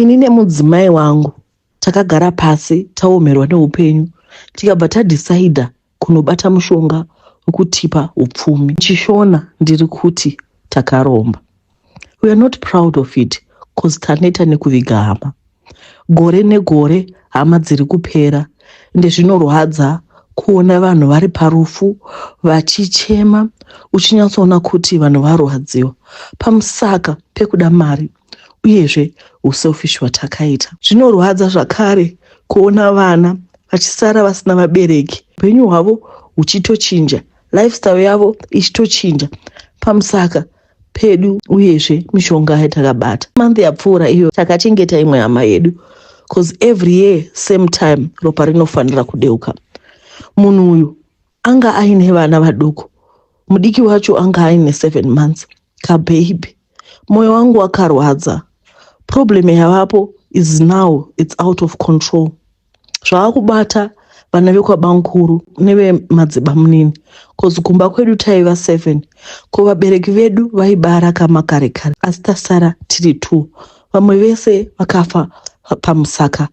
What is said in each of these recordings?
Ini nemudzimai wangu takagara pasi taomerwa neupenyu, tikabva tadhisaidha kunobata mushonga wekutipa upfumi. Chishona ndiri kuti takaromba. We are not proud of it cause taneta nekuviga hama. Gore negore hama dziri kupera, ende zvinorwadza kuona vanhu vari parufu vachichema, uchinyatsoona kuti vanhu varwadziwa pamusaka pekuda mari uyezve uselfish hwatakaita. Zvinorwadza zvakare kuona vana vachisara vasina vabereki, upenyu hwavo huchitochinja, lifestyle yavo ichitochinja pamusaka pedu uyezve mishonga yatakabata. Month yapfuura iyo takachengeta imwe hama yedu, cause every year same time ropa rinofanira kudeuka. Munhu uyu anga aine vana vaduku, mudiki wacho anga aine 7 months kababy. Mwoyo wangu wakarwadza. Problem yavapo is now it's out of control. Zvava kubata vana vekwabankuru nevemadzibamunini, cause kumba kwedu taiva 7, ko vabereki vedu vaibara kamakare kare, asi tasara tiri 2. Vamwe vese vakafa pamusaka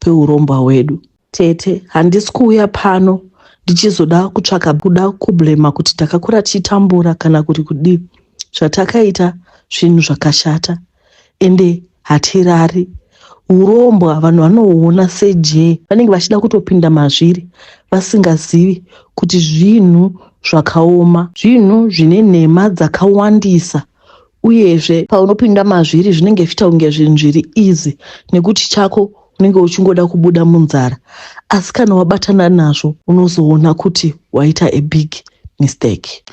peurombwa hwedu. Tete, handisi kuuya pano ndichizoda kutsvaka kuda kublema kuti takakura tichitambura kana kuti kudii. Zvatakaita zvinhu zvakashata, ende hatirari. Urombwa vanhu vanohuona sejee, vanenge vachida kutopinda mazviri vasingazivi kuti zvinhu zvakaoma, zvinhu zvine nhema dzakawandisa. Uyezve paunopinda mazviri zvinenge zvichiita kunge zvinhu zviri easy, nekuti chako unenge uchingoda kubuda munzara, asi kana wabatana nazvo unozoona kuti waita a big mistake.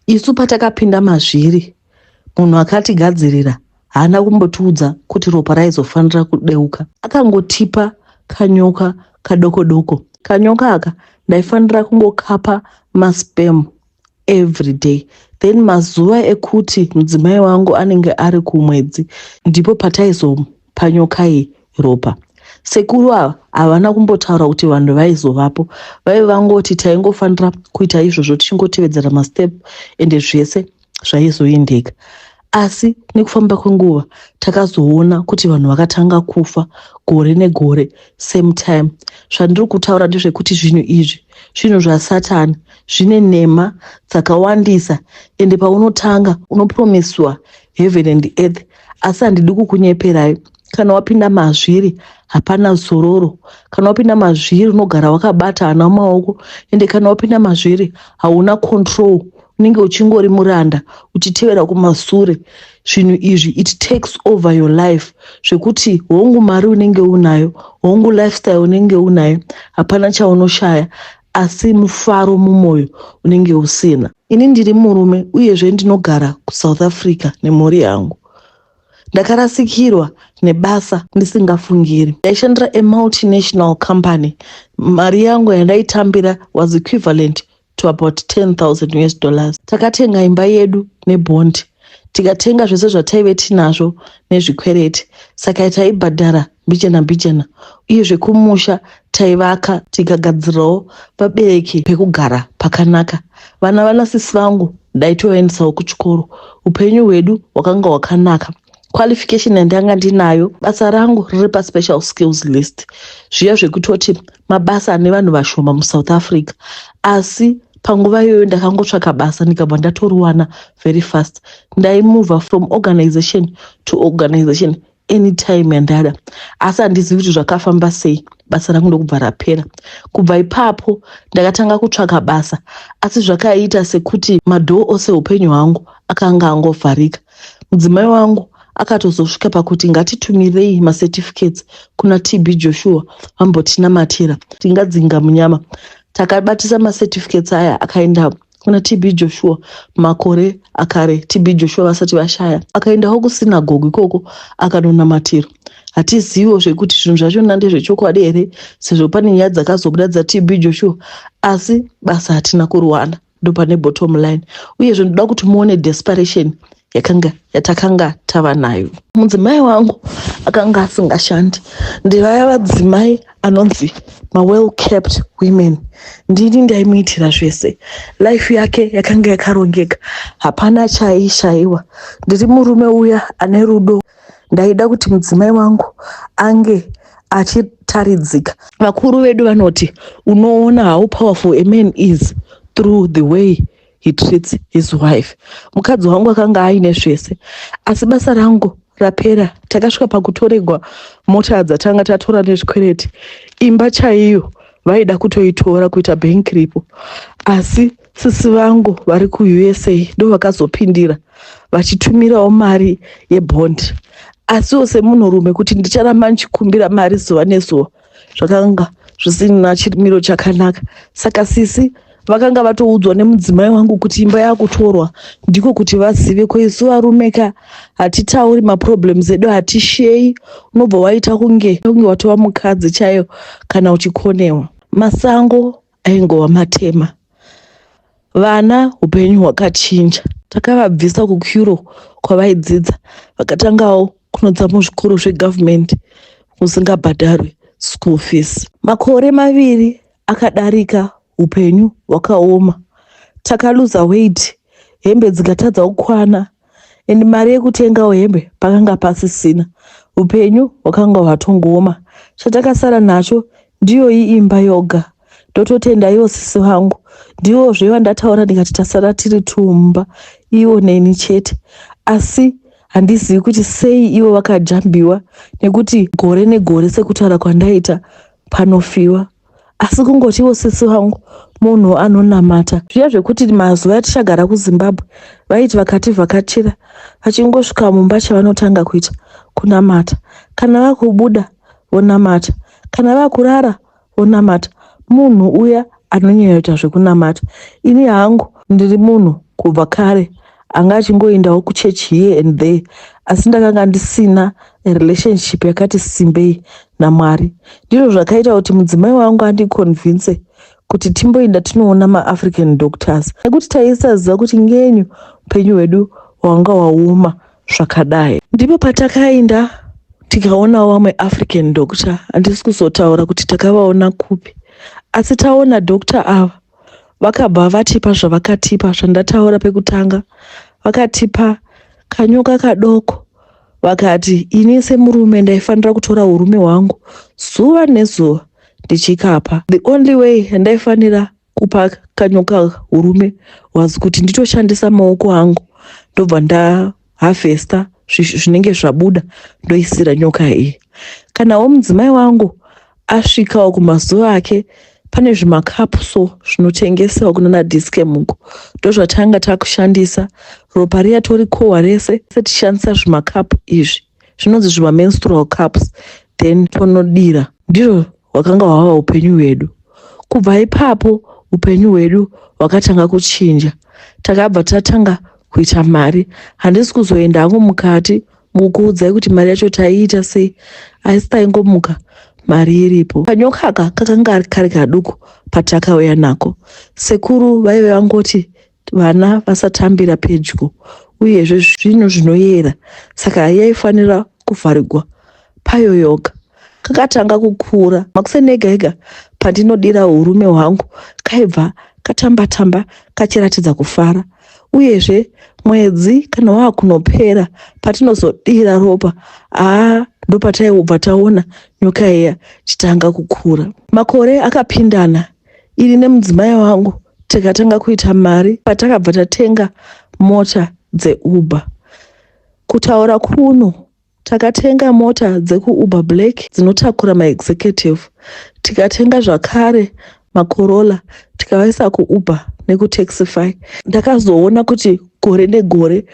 Isu patakapinda mazviri, munhu akatigadzirira haana kumbotiudza kuti ropa raizofanira kudeuka. Akangotipa kanyoka kadoko doko. Kanyoka aka ndaifanira kungokapa masperm every day, then mazuva ekuti mudzimai wangu anenge ari kumwedzi ndipo pataizopa nyoka iyi ropa. Sekuru ava havana kumbotaura kuti vanhu vaizovapo, vaive vangoti taingofanira kuita izvozvo tichingotevedzera mastep, ende zvese zvaizoendeka. Asi nekufamba kwenguva takazoona kuti vanhu vakatanga kufa gore negore same time. Zvandiri kutaura ndezvekuti zvinhu izvi zvinhu zvasatani, zvine nhema dzakawandisa, ende paunotanga unopromiswa heaven and earth, asi handidi kukunyeperai, kana wapinda mazviri hapana zororo. Kana wapinda mazviri unogara wakabata hana mumaoko, ende kana wapinda mazviri hauna control, unenge uchingori muranda uchitevera kumasure. Zvinhu izvi, it takes over your life, zvekuti hongu mari unenge unayo, hongu lifestyle unenge unayo, hapana chaunoshaya, asi mufaro mumwoyo unenge usina. Ini ndiri murume uyezve ndinogara kuSouth Africa nemhuri yangu. Ndakarasikirwa nebasa ndisingafungiri. Ndaishandira a multinational company. Mari yangu yandaitambira was equivalent to about 10,000 US dollars. Takatenga imba yedu nebhondi, tikatenga zvese zvataive tinazvo nezvikwereti, saka taibhadhara mbijana mbijana. Uyezve kumusha taivaka, tikagadzirawo vabereki pekugara pakanaka. Vana vanasisi vangu ndaitovaendesawo kuchikoro. Upenyu hwedu hwakanga hwakanaka. Qualification yandanga ndinayo, basa rangu riri paspecial skills list, zviya zvekutoti mabasa ane vanhu vashoma muSouth Africa, asi panguva iyoyo ndakangotsvaka basa ndikabva ndatoriwana very fast. Ndaimova from organization to organization anytime yandada, asi handizivi kuti zvakafamba sei, basa rangu ndokubva rapera. Kubva ipapo ndakatanga kutsvaka basa, asi zvakaita sekuti madoor ose upenyu hwangu akanga angovharika. Mudzimai wangu akatozosvika pakuti ngatitumirei macertificates kuna TB Joshua vambotinamatira, tingadzinga munyama. Takabatisa macertificates aya akaenda kuna TB Joshua makore akare, TB Joshua vasati vashaya. Akaendawo kusinagogo ikoko akanonamatira. Hatiziviwo zvekuti zvinhu zvachona ndezvechokwadi here, sezvo pane nyaya dzakazobuda dzaTB Joshua, asi basa hatina kuriwana. Ndopane bottom line. Uyezve ndoda kuti muone desperation yakanga yatakanga tava nayo. Mudzimai wangu akanga asingashandi, ndevaya vadzimai anonzi mawell kept women. Ndini ndaimuitira zvese, life yake yakanga yakarongeka, hapana chaaishayiwa. Ndiri murume uya ane rudo. Ndaida kuti mudzimai wangu ange achitaridzika. Vakuru vedu vanoti unoona how powerful a man is through the way he treats his wife. Mukadzi wangu akanga aine zvese, asi basa rangu rapera takasvika pakutoregwa mota dzatanga tatora nezvikwereti. Imba chaiyo vaida kutoitora kuita bank ripo, asi sisi vangu vari kuUSA ndo vakazopindira vachitumirawo mari yebond. Asiwo semunhurume kuti ndicharamba ndichikumbira mari zuva nezuva zvakanga zvisina chimiro chakanaka. Saka sisi vakanga vatoudzwa nemudzimai wangu kuti imba yakutorwa, ndiko kuti vazive. Ko isu varume ka hatitauri maproblems edu, hatishei. Unobva waita kunge watova mukadzi chaiyo kana uchikonewa. Masango aingova matema. Vana upenyu hwakachinja. Takavabvisa kuCuro kwavaidzidza, vakatangawo kunodza muzvikoro zvegavhumendi kusingabhadharwi school fees. Makore 2 akadarika, upenyu hwakaoma. Takaluza weight, hembe dzikatadza kukwana, and mari yekutengawo hembe pakanga pasisina. Upenyu hwakanga hwatongooma. Chatakasara nacho ndiyoyi imba yoga. Ndototenda ivo sisi vangu, ndivozve vandataura ndikati tasara tiri tumba, ivo neni chete. Asi handizivi kuti sei ivo vakajambiwa, nekuti gore negore sekutaura kwandaita panofiwa. Asi kungoti ivo sisi vangu munhu anonamata zviya zvekuti mazuva atichagara kuZimbabwe vaiti vakativhakachira, vachingosvika mumba chavanotanga kuita kunamata. Kana vakubuda vonamata, kana vakurara vonamata. Munhu uya anonyanyoita zvekunamata. Ini hangu ndiri munhu kubva kare anga achingoendawo kuchechi here and there, asi ndakanga ndisina relationship yakati simbei naMwari. Ndizvo zvakaita kuti mudzimai wangu andiconvince kuti timboenda tinoona maAfrican doctors, nekuti taisaziva kuti ngenyu upenyu hwedu hwanga hwaoma zvakadai. Ndipo patakaenda tikaonawo vamwe African doctor. Handisi kuzotaura kuti takavaona kupi, asi taona doctor ava vakabva vatipa zvavakatipa zvandataura pekutanga. Vakatipa kanyoka kadoko, vakati ini semurume ndaifanira kutora urume hwangu zuva nezuva ndichikapa. The only way yandaifanira kupa kanyoka urume was kuti nditoshandisa maoko angu, ndobva ndaharvesta zvinenge zvabuda ndoisira nyoka iyi. Kanawo mudzimai wangu asvikawo kumazuva ake, pane zvimakapu so zvinotengesewa kunana Dis-Chem uko, ndozvatanga takushandisa. Ropa riya torikohwa rese tichishandisa zvimakapu izvi zvinonzi zvimamenstrual cups, then tonodira. Ndizvo hwakanga hwava upenyu hwedu. Kubva ipapo upenyu hwedu hwakatanga kuchinja. Takabva tatanga kuita mari. Handisi kuzoenda hangu mukati mukuudzai kuti mari yacho taiita sei, asi taingomuka mari iripo. Kanyoka aka kakanga kari kaduku patakauya nako. Sekuru vaive vangoti vana vasatambira pedyo, uyezve zvinhu zvinoyera, saka yaifanira kuvharigwa payo yoga. Kakatanga kukura. Makuseni ega ega pandinodira urume hwangu kaibva katamba tamba kachiratidza kufara. Uyezve mwedzi kana waakunopera patinozodira ropa, haa, ndopataibva taona nyoka iya chitanga kukura. Makore akapindana, ini nemudzimai wangu tikatanga kuita mari patakabva tatenga mota dzeUber. Kutaura kuno takatenga mota dzekuUber Black dzinotakura maexecutive, tikatenga zvakare maCorolla tikavaisa kuUber nekuTaxify. Ndakazoona kuti gore negore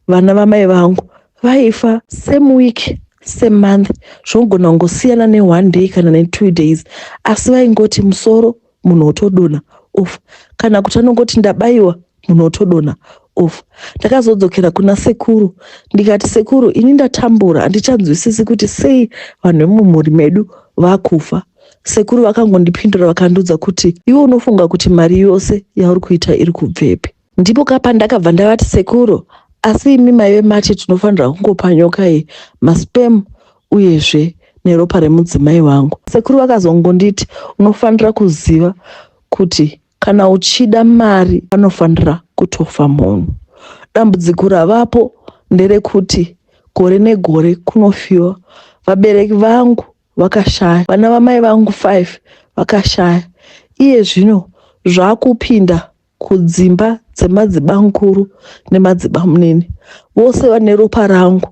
vana vamai vangu vaifa same week, same month, zvinogona kungosiyana ne1 day kana ne2 days, asi vaingoti musoro munhu otodonha ofa, kana kuti anongoti ndabayiwa, munhu otodonha ofa. Ndakazodzokera kuna sekuru ndikati, "Sekuru, ini ndatambura, handichanzwisisi kuti sei vanhu vemumhuri medu vakufa." Sekuru vakangondipindura vakandiudza kuti, "Iwe unofunga kuti mari yose yauri kuita iri kubvepi?" Ndipo kapandakabva ndavati, "Sekuru, asi imi maive mati tinofanira kungopa nyoka iyi masperm uyezve neropa remudzimai wangu." Sekuru vakazongonditi, "Unofanira kuziva kuti kana uchida mari panofanira kutofa munhu. Dambudziko ravapo nderekuti Gore negore kunofiwa. Vabereki vangu vakashaya, vana vamai vangu 5 vakashaya. Iye zvino zvakupinda kudzimba dzemadzibamukuru nemadzibamunini, vose vane ropa rangu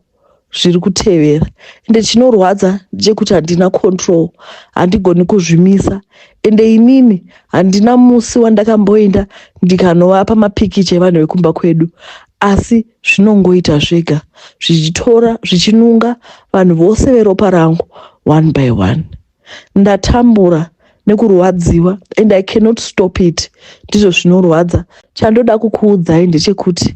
zviri kutevera. Ende chinorwadza ndechekuti handina control, handigoni kuzvimisa. Ende inini handina musi wandakamboenda ndikanovapa mapikicha evanhu vekumba kwedu, asi zvinongoita zvega zvichitora zvichinunga vanhu vose veropa rangu one by one. Ndatambura nekurwadziwa and I cannot stop it. Ndizvo zvinorwadza. Chandoda kukuudzai ndechekuti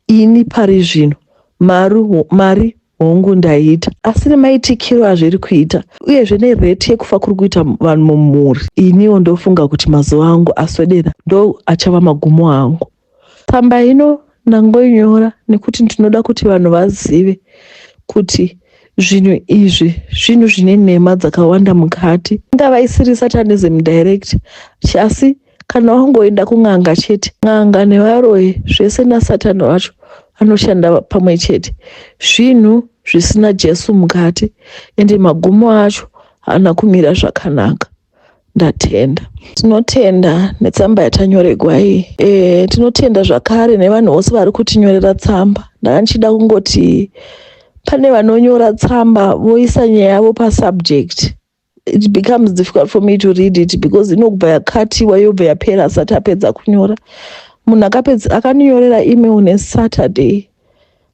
ini pari zvino mari hongu ndaita, asi nemaitikiro azviri kuita uyezve nerate yekufa kuri kuita vanhu mumhuri, iniwo ndofunga kuti mazuva angu aswedera, ndo achava magumo angu. Tsamba ino ndangoinyora nekuti ndinoda kuti vanhu vazive kuti zvinhu izvi zvinhu zvine nhema dzakawanda mukati. Ingava isiri satanism direct, asi kana wangoenda kun'anga chete, n'anga nevaroyi zvese nasatani wacho anoshanda pamwe chete. Zvinhu zvisina Jesu mukati, ende magumo acho haana kumira zvakanaka. Ndatenda. Tinotenda netsamba yatanyoregwa iyi. Tinotenda zvakare nevanhu vose vari kutinyorera tsamba. Ndanga ndichida kungoti pane vanonyora tsamba voisa nyaya yavo pasubject. It becomes difficult for me to read it because inobva yakatiwa, yobva yapera asati apedza kunyora. Munhu akapedza akandinyorera email neSaturday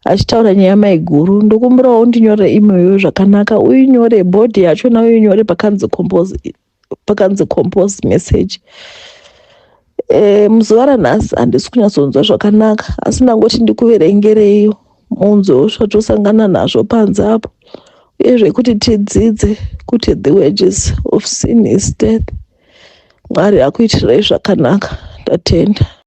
achitaura nyaya yamaiguru. Ndokumbirawo undinyorere email iyoyo zvakanaka, uinyore body yachona, uinyore pakanzi compose message. Muzuva ranhasi handisi kunyatsonzwa zvakanaka, asi ndangoti ndikuverengerei munzwewo zvatosangana nazvo panze apo, uyezve kuti tidzidze kuti the wages of sin is death. Mwari akuitirei zvakanaka. Ndatenda.